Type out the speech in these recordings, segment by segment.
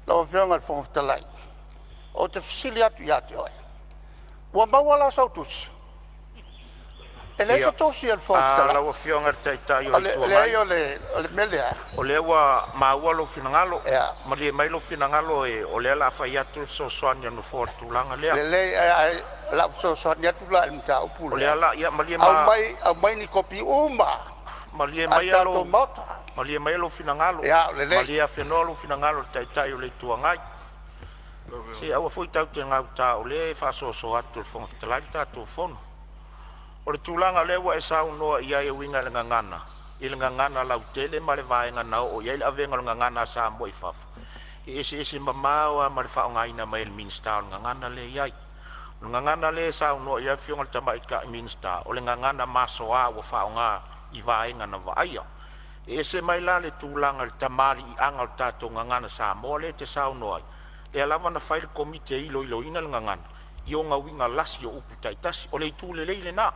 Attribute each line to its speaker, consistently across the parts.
Speaker 1: Lau Afioga i le Fofoga Fetalai, ou te fesili atu ia te oe, ua maua la sau tusi? E leai se tusi a le Fofoga Fetalai.
Speaker 2: Lau Afioga i le Taitai o le Itu Agai,
Speaker 1: Leai, o le mea lea,
Speaker 2: o lea ua maua lou finagalo.
Speaker 1: Ia.
Speaker 2: Malie mai lou finagalo, o lea o le a fai atu le fesoasoani a le Nofoa i le tulaga lea.
Speaker 1: Lelei, ae o le a ou fesoasoani atu la i le mataupu
Speaker 2: O lea
Speaker 1: lea.
Speaker 2: la, ia malie ma
Speaker 1: Aumai ni kopi uma
Speaker 2: malie
Speaker 1: a le
Speaker 2: maia
Speaker 1: tatou
Speaker 2: lou
Speaker 1: Maota.
Speaker 2: malie maia lou finagalo.
Speaker 1: Ia, lelei.
Speaker 2: Malie afenoa lou finagalo i le Taitai o le Itu Agai. Se aua foi tatou te gauta o lea e faasoasoa atu e le Fofoga Fetalai le tatou Fono. O le tulaga lea ua e saunoa i ai e uiga i le gagana, i le gagana lautele ma le vaega na oo i ai le avega o le gagana a Samoa i fafo, e eseese mamao lava ma le faaaogaina mai e le Minisita o le gagana lea e i ai. O le gagana lea e saunoa i ai le Afioga i le Tamaitai Minisita, o le gagana masoa ua faaaoga i vaega na vaaia. E ese mai la le tulaga i le tamaliiaga o le tatou gagana Samoa lea e te saunoa ai, lea lava na fai le Komiti e iloiloina le gagana i ona uiga lasi o upu taitasi. O le itu lelei lena.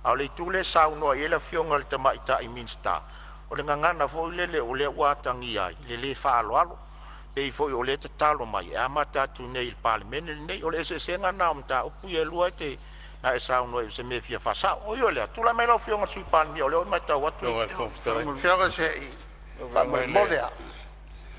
Speaker 2: A o le itu lea e saunoa i ai le Afioga i le Tamaitai Minisita, o le gagana foi lele o lea ua atagia ai le le faaaloalo, pei foi o lea e tatalo mai e amata atu i inei i le Palemene lenei. O le eseesega lena o mataupu ia e lua na e saunoa ai o se mea e fia faasao. E ui o lea, tulai mai lau Afioga i le Sui Palemia o lea ua matau atu e…
Speaker 1: Afioga se i…
Speaker 3: Lau Afioga i
Speaker 1: faamolemole
Speaker 3: le
Speaker 1: lava,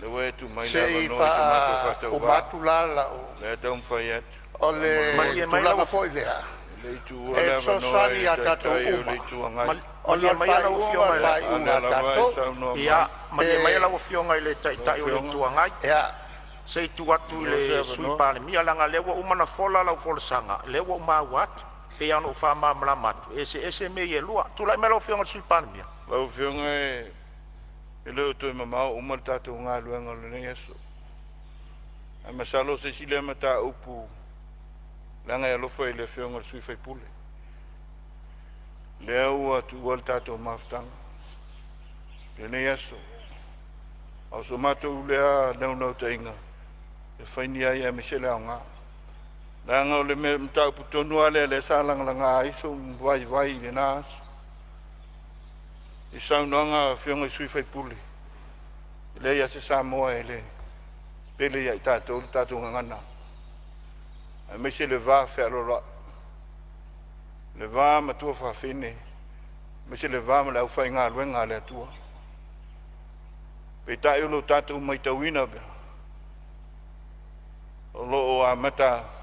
Speaker 3: lea ua e tuu mai le
Speaker 1: se i
Speaker 3: avanoa i se matou
Speaker 1: faauma
Speaker 3: faatauvaa,
Speaker 1: atu la lau…
Speaker 3: lea e taumafai atu.
Speaker 1: O le
Speaker 2: Malie
Speaker 3: Faamolemole.
Speaker 2: mai lau
Speaker 1: tulaga
Speaker 2: Afioga.
Speaker 1: foi lea
Speaker 3: E le i tuua
Speaker 1: e
Speaker 3: le avanoa
Speaker 1: fesoasoani
Speaker 3: i le
Speaker 1: ia tatou
Speaker 3: Taitai o
Speaker 1: uma
Speaker 3: le Itu Agai,
Speaker 1: ona
Speaker 2: Malie
Speaker 1: o le
Speaker 2: maia lau
Speaker 1: faaiuga o
Speaker 2: Afioga
Speaker 1: le
Speaker 2: i le
Speaker 3: a
Speaker 1: faaiuga
Speaker 3: lea
Speaker 1: a
Speaker 3: lava e
Speaker 1: tatou.
Speaker 3: saunoa mai
Speaker 2: Ia, malie maia
Speaker 1: Pe
Speaker 2: lau Afioga i le
Speaker 3: lau
Speaker 2: Taitai o le
Speaker 3: Afioga.
Speaker 2: Itu Agai
Speaker 1: ia,
Speaker 2: se i tuu atu i
Speaker 3: Maua se
Speaker 2: le Sui
Speaker 3: avanoa.
Speaker 2: Palemia leaga o lea ua uma ona fola lau folasaga, o lea ua ou maua atu. E pei lava ona ou faamalamalama atu, e eseese mea ia e lua. Tulai mai lau Afioga i le Sui Palemia.
Speaker 3: Lau Afioga e le o toe mamao uma le tatou galuega o lenei aso. Ae masalo o se isi lea mataupu leaga e alofa i le Afioga i le sui usufono, lea ua tuua le tatou mafutaga i lenei aso. A o so matou lea naunautaiga e fai ni ai aemaise le aoga. Leaga o le mataupu tonu lava lea o lea sa lagalaga ai sou vaivai i lena aso, i saunoaga a Afioga i sui usufono, e leai lava se Samoa e le pele ia i tatou le tatou gagana, aemaise le va fealoaloai, le va ma tuafafine, aemaise le va ma le aufaigaluega a le Atua. Peitai o lo tatou maitauina pea, o lo o amata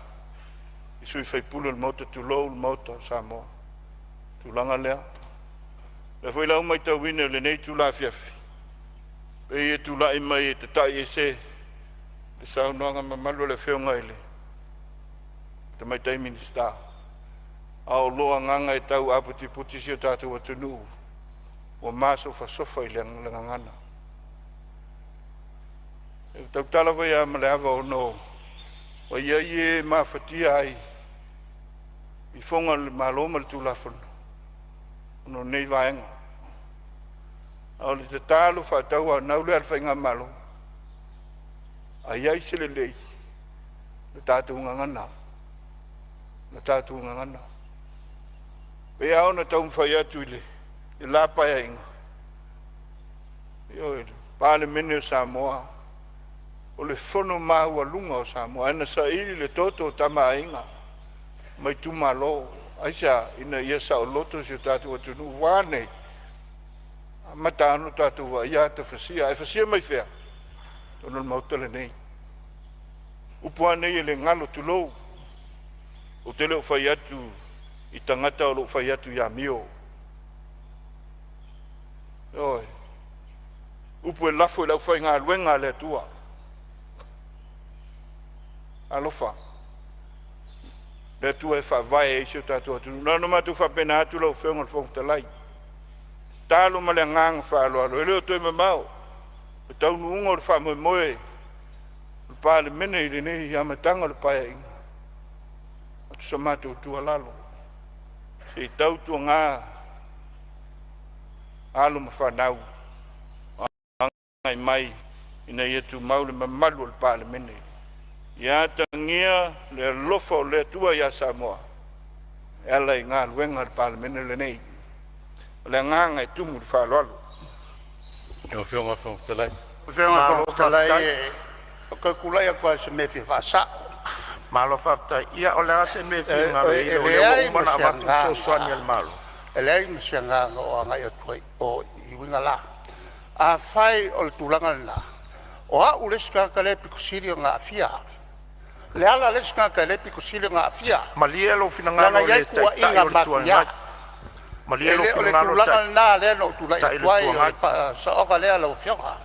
Speaker 3: i sui usufono o le Maota, tulou le Maota o Samoa, le tulaga lea. O lea foi la ua maitauina i lenei itula afiafi, pei e tulai mai e tatai ese le saunoaga mamalu a le Afioga i le Tamaitai Minisita, a o lo o agaga e tau aputiputi si o tatou atunuu ua masofasofa i le gagana. E tautala foi lava ma le ava ona ua i ai e mafatia ai i foga o le Malo ma le Tulafono ona o nei vaega. A o le tatalo faatauanau lea a le Faigamalo, a i ai se lelei, o le tatou gagana, o le tatou gagana. E pei lava ona taumafai atu i le la Paeaiga, ioe, le Palemene o Samoa, o le fono maualuga o Samoa, ae na saili le toto o Tama a Aiga ma itumalo. Aisea? Ina ia saoloto si o tatou atunuu. Ua a nei? Amata lava ona tatou vaaia ata fasia, ae fasia mai fea? Ona o le Maota lenei. O upu lava nei e le galo, tulou, ou te le o fai atu i tagata o lo o fai atu i amio. Ioe, upu e lafo i le aufaigaluega a le Atua. Alofa, le Atua e faavae ai si o tatou atunuu. Na ona matou faapena atu lau Afioga i le Fofoga Fetalai, tatalo ma le agaga faaaloalo, e le o toe mamao le taunuuga o le faamoemoe o le Palemene i lenei amataga o le Paeaiga. Avatu sa matou tuualalo, se i tautuana alo ma fanau agai mai ina ia tumau le mamalu o le Palemene. Ia atagia le alofa o le Atua ia Samoa e ala i galuega a le Palemene lenei. O le agaga e tumu i le faaaloalo.
Speaker 4: Lau Afioga i le Fofoga Fetalai.
Speaker 1: Lau Afioga i le
Speaker 2: Malo
Speaker 1: Fofoga Fetalai,
Speaker 2: faafetai.
Speaker 1: E Ou te tulai atu lava i se mea e fia faasao.
Speaker 2: Malo faafetai. Ia, o le a se mea e finagalo i
Speaker 1: E
Speaker 2: ai o lea ua
Speaker 1: leai
Speaker 2: uma
Speaker 1: ma
Speaker 2: ona
Speaker 1: se
Speaker 2: avatu le fesoasoani
Speaker 1: agaga,
Speaker 2: a le Malo?
Speaker 1: e leai ma se agaga o agai atu ai i o i uiga la. Afai o le tulaga lena, o au le isi tagata lea e aupito sili ona aafia. Leala le isi tagata e le aupito sili ona aafia,
Speaker 2: Malie lou
Speaker 1: leaga
Speaker 2: finagalo
Speaker 1: e
Speaker 2: i
Speaker 1: i ai
Speaker 2: le Taitai
Speaker 1: tuuaiga
Speaker 2: o le Itu
Speaker 1: matuia.
Speaker 2: Agai. Malie
Speaker 1: E
Speaker 2: lou
Speaker 1: le o le
Speaker 2: finagalo i le
Speaker 1: tulaga lena lea na ou tulai
Speaker 2: Taitai o
Speaker 1: atu
Speaker 2: le
Speaker 1: ai,
Speaker 2: Itu
Speaker 1: o le
Speaker 2: Agai.
Speaker 1: faasaoga lea lau Afioga.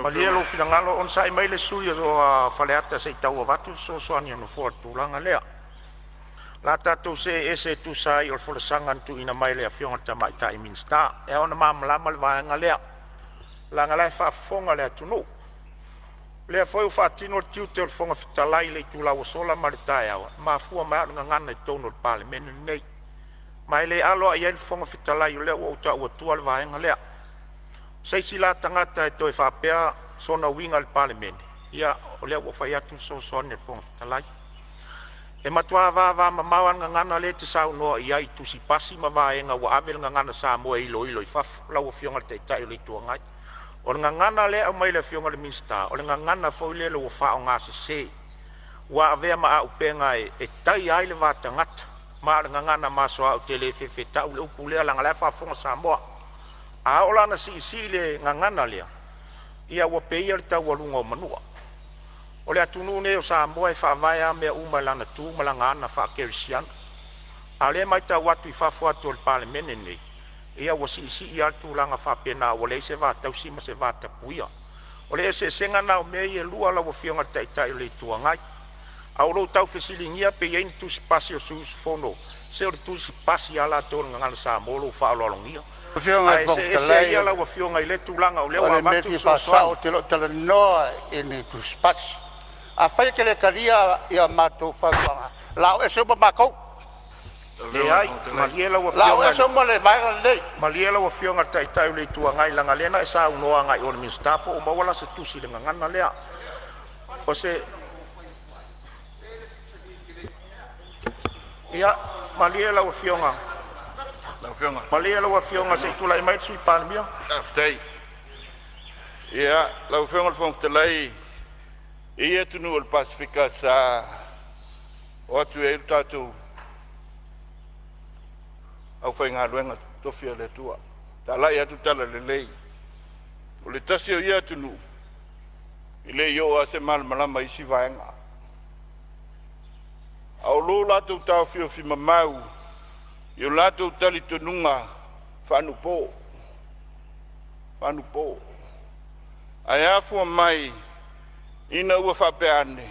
Speaker 2: Malie lou finagalo, onosai mai le sui usufono o Faleata se i tau avatu le fesoasoani a le Nofoa i le tulaga lea. O le a tatou see ese e tusa ai o le folasaga na tuuina mai e le Afioga i le Tamaitai Minisita. E ao ona malamalama le vaega lea, leaga o la e faafofoga le atunuu. O lea foi ua faatino le tiute o le Fofoga Fetalai i le itula ua sola ma le taeao, e mafua mai lava o le gagana i totonu o le Palemene lenei. Ma e le alo lava i ai le Fofoga Fetalai, o lea ua ou tau atua le vaega lea. O se isi la tagata e toe faapea sona uiga i le Palemene, ia o lea ua ou fai atu le fesoasoani a le Fofoga Fetalai. E matua vavamamao lava le gagana lea e te saunoa i ai i tusipasi ma vaega ua ave le Gagana Samoa e iloilo i fafo lau Afioga i le Taitai o le Itu Agai. O le gagana lea e aumai e le Afioga i le Minisita, o le gagana foi lele ua faaaogasese, ua avea ma auupega e taia ai le va tagata, ma o le gagana masoa ou te le fefe e tau le upu lea leaga o la e faafofoga Samoa. A oo la ina siisii le gagana lea, ia ua peia le taualuga o manua. O le atunuu lenei o Samoa e faavae lava mea uma i lana tu ma lana aga faakerisiano. A o lea e matau atu i fafo atu o le Palemene lenei, ia ua siisii lava le tulaga faapena ua leai se va tausi ma se vatapuia. O le eseesega lena o mea ia e lua lau Afioga i le Taitai o le Itu Agai. A o lou tau fesiligia pe i ai ni tusipasi a sui usufono, se o le tusipasi lava latou a le Gagana Samoa ua lou faaaloalogia.
Speaker 1: Lau Afioga i le
Speaker 2: Ae
Speaker 1: Fofoga
Speaker 2: see ese
Speaker 1: Fetalai,
Speaker 2: ia lau Afioga i lea tulaga o lea
Speaker 1: o
Speaker 2: ua
Speaker 1: le mea e
Speaker 2: avatu le
Speaker 1: fia faasao
Speaker 2: fesoasoani.
Speaker 1: ou te le o talanoa i ni tusipasi. Afai e te le talia a matou fautuaga, o le a o ese uma matou,
Speaker 2: Leai, malie lau
Speaker 1: o le a o
Speaker 2: Afioga i
Speaker 1: ese
Speaker 2: le
Speaker 1: uma le vaega lenei.
Speaker 2: Malie lau Afioga i le Taitai o le Itu Agai leaga o lea na e saunoa agai i o i le Minisita po ua maua la se tusi i le gagana lea. O se… Ia, malie lau Afioga, malie lau Afioga se i tulai mai le Sui Palemia.
Speaker 3: Ia, lau Afioga i le Fofoga Fetalai, e i ai atunuu o le Pasefika sa o atu i ai le tatou aufaigaluega totofi a le Atua e talai atu le talalelei. O le tasi o ia atunuu, e le i oo lava se malamalama i isi vaega, a o lo latou taofiofi mamau i o latou talitonuga faaanapo, faaanapo. Ae afua mai ina ua faapea ane,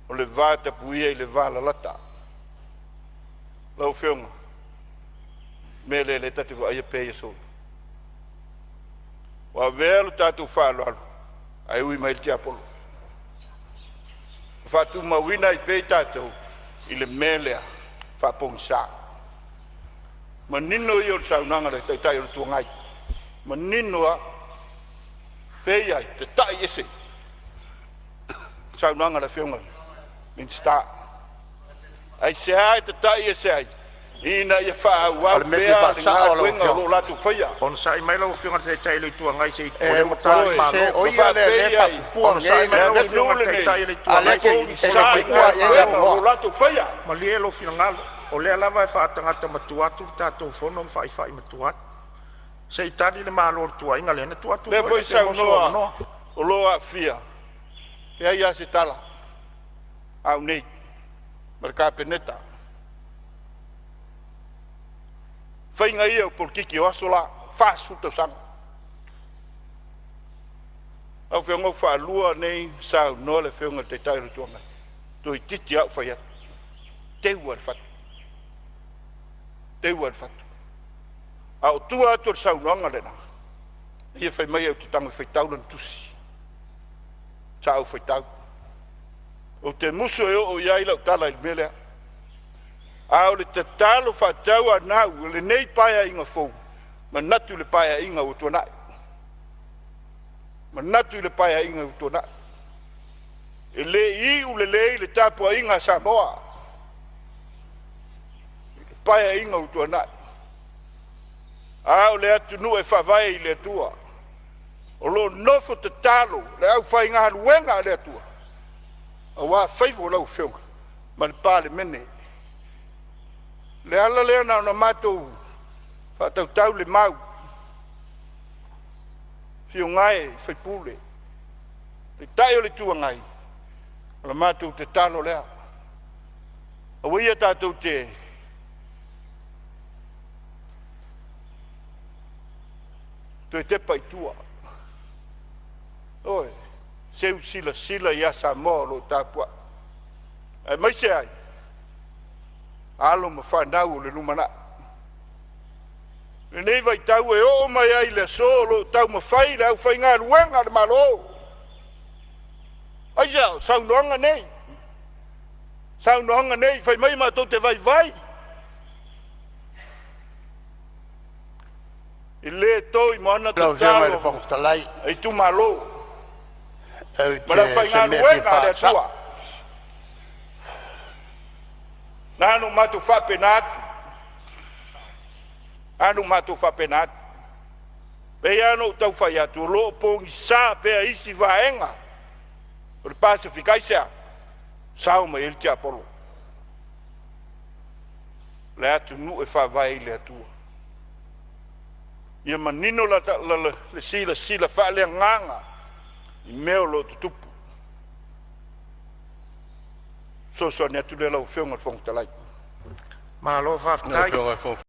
Speaker 3: o le va tapuia i le valalata. Lau Afioga, o le mea lea o lea ta te vaaia pea i aso, ua avea lo tatou faaaloalo ae ui mai le tiapolo ma faatumauina ai pea i tatou i le mea lea faapogisa. Manino ia o le saunoaga a le Taitai o le Itu Agai, manino lava. Fea e i ai? Tatai ese. Saunoaga a le Afioga i le Minisita. Aisea e tatai ese ai? Ina ia
Speaker 1: O
Speaker 3: faaauau
Speaker 1: le mea e fia
Speaker 3: pea le
Speaker 1: faasao lau
Speaker 3: galuega o
Speaker 1: Afioga,
Speaker 3: lo o latou faia.
Speaker 2: Onosai mai lau Afioga i le Taitai o le Itu Agai se i… o
Speaker 1: e
Speaker 2: lea ua tali
Speaker 1: matua
Speaker 2: le
Speaker 3: Ioe,
Speaker 1: sese.
Speaker 2: Malo.
Speaker 1: O
Speaker 3: ma
Speaker 1: ia lea o lea e
Speaker 3: faapei ai,
Speaker 1: faapupua
Speaker 2: Onosai
Speaker 1: nei
Speaker 3: o
Speaker 2: mai
Speaker 3: le
Speaker 1: mea.
Speaker 2: lau
Speaker 3: atunuu
Speaker 2: Afioga i le
Speaker 3: lenei
Speaker 2: Taitai o le Itu
Speaker 1: A o lea
Speaker 3: e
Speaker 1: e
Speaker 2: Agai
Speaker 1: te
Speaker 2: se i
Speaker 1: e te
Speaker 2: onosai
Speaker 3: pogisa i
Speaker 2: mai
Speaker 1: tupua i ai le
Speaker 3: galuega o
Speaker 2: le
Speaker 3: lo o
Speaker 1: avanoa.
Speaker 3: latou faia.
Speaker 2: Malie lou finagalo, o lea lava e faatagata matua atu le tatou fono ma faaifa'i matua atu. Se i tali le Malo i le tuuaiga lea, na tuu
Speaker 3: O
Speaker 2: atu
Speaker 3: lea
Speaker 2: foi
Speaker 3: foi e
Speaker 2: lea pe maua sou
Speaker 3: saunoa
Speaker 2: avanoa.
Speaker 3: o lo o aafia, e leai lava se tala a au nei ma le Kapeneta. O faiga ia o polokiki o aso la, 40 tausaga. Lau Afioga ua faalua nei ona saunoa le Afioga i le Taitai o le Itu Agai, toeitiiti lava ou fai atu, teu lava i le fatu, teu lava i le fatu. A o tua atu o le saunoaga lena, ia fai mai ou te tago e faitau lana tusi. Sa ou faitau, ou te musu e oo i ai lau tala i le mea lea. A o le tatalo faatauanau a lenei Paeaiga fou, manatu i le Paeaiga ua tuanai, manatu i le Paeaiga ua tuanai, e le i iu lelei le tapuaiga a Samoa i le Paeaiga ua tuanai, a o le atunuu e faavae i le Atua. O lo o nofo tatalo le aufaigaluega a le Atua aua faiva o lau Afioga ma le Palemene. O le ala lea na ona matou faatautau le mau, afio gae i sui usufono, Taitai o le Itu Agai, o le matou tatalo lea, aua ia tatou te toe tepa i tua. Ioe, seu silasila ia Samoa o lo o tapuai, aemaise ai alo ma fanau o le lumanai. I lenei vaitau e oo mai ai i le aso o lo o taumafai le aufaigaluega a le Malo. Aisea? O saunoaga nei, saunoaga nei fai mai matou te vaivai. E le to i moana
Speaker 1: Lau Afioga i le
Speaker 3: tatalo
Speaker 1: Fofoga Fetalai,
Speaker 3: a itumalo
Speaker 1: ou
Speaker 3: ma le
Speaker 1: te se mea e fia
Speaker 3: aufaigaluega a le
Speaker 1: faasa'o.
Speaker 3: Atua. Na ona matou faapena atu, na ona matou faapena atu. E pei lava ona ou tau fai atu, o lo o pogisa pea isi vaega o le Pasefika. Aisea? Sao mai ai le tiapolo, o le atunuu e faavae i le Atua. Ia manino le silasila faaleagaga i mea o lo o tutupu. O le fesoasoani atu lea lau Afioga i le Fofoga Fetalai.
Speaker 2: Malo
Speaker 4: Lau
Speaker 2: faafetai.
Speaker 4: Afioga i le Fofoga